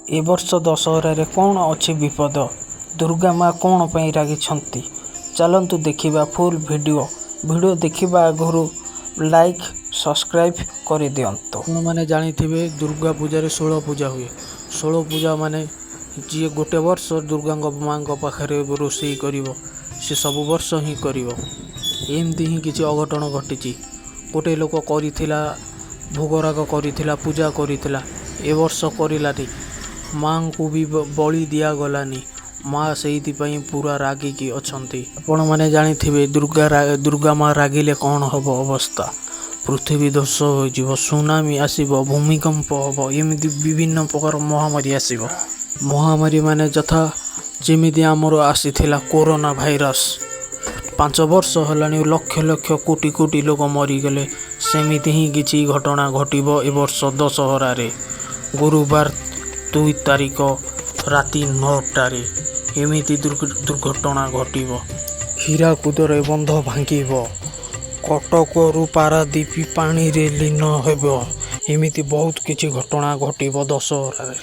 ଏ ବର୍ଷ ଦଶହରାରେ କ'ଣ ଅଛି ବିପଦ? ଦୁର୍ଗା ମା' କ'ଣ ପାଇଁ ରାଗିଛନ୍ତି? ଚାଲନ୍ତୁ ଦେଖିବା ଫୁଲ୍ ଭିଡ଼ିଓ। ଭିଡ଼ିଓ ଦେଖିବା ଆଗରୁ ଲାଇକ୍, ସବସ୍କ୍ରାଇବ୍ କରିଦିଅନ୍ତୁ। ଆପଣମାନେ ଜାଣିଥିବେ, ଦୁର୍ଗା ପୂଜାରେ ଷୋଳ ପୂଜା ହୁଏ। ଷୋଳ ପୂଜା ମାନେ ଯିଏ ଗୋଟେ ବର୍ଷ ଦୁର୍ଗାଙ୍କ ମାଆଙ୍କ ପାଖରେ ରୋଷେଇ କରିବ, ସେ ସବୁ ବର୍ଷ ହିଁ କରିବ। ଏମିତି ହିଁ କିଛି ଅଘଟଣ ଘଟିଛି। ଗୋଟେ ଲୋକ କରିଥିଲା, ଭୋଗରାଗ କରିଥିଲା, ପୂଜା କରିଥିଲା, ଏ ବର୍ଷ କରିଲାନି। ମାଆଙ୍କୁ ବି ବଳି ଦିଆଗଲାନି। ମା ସେଇଥିପାଇଁ ପୁରା ରାଗିକି ଅଛନ୍ତି। ଆପଣମାନେ ଜାଣିଥିବେ, ଦୁର୍ଗା ମା ରାଗିଲେ କ'ଣ ହେବ ଅବସ୍ଥା। ପୃଥିବୀ ଧ୍ୱଂସ ହୋଇଯିବ, ସୁନାମି ଆସିବ, ଭୂମିକମ୍ପ ହେବ, ଏମିତି ବିଭିନ୍ନ ପ୍ରକାର ମହାମାରୀ ଆସିବ। ମହାମାରୀ ମାନେ ଯଥା ଯେମିତି ଆମର ଆସିଥିଲା କୋରୋନା ଭାଇରସ୍, 5 ବର୍ଷ ହେଲାଣି, ଲକ୍ଷ ଲକ୍ଷ କୋଟି କୋଟି ଲୋକ ମରିଗଲେ। ସେମିତି ହିଁ କିଛି ଘଟଣା ଘଟିବ ଏ ବର୍ଷ ଦଶହରାରେ। ଗୁରୁବାର 2 ତାରିଖ ରାତି 9ଟାରେ ଏମିତି ଦୁର୍ଘଟଣା ଘଟିବ। ହୀରାକୁଦରେ ବନ୍ଧ ଭାଙ୍ଗିବ, କଟକରୁ ପାରାଦ୍ୱୀପ ପାଣିରେ ଲୀନ ହେବ। ଏମିତି ବହୁତ କିଛି ଘଟଣା ଘଟିବ ଦଶହରାରେ।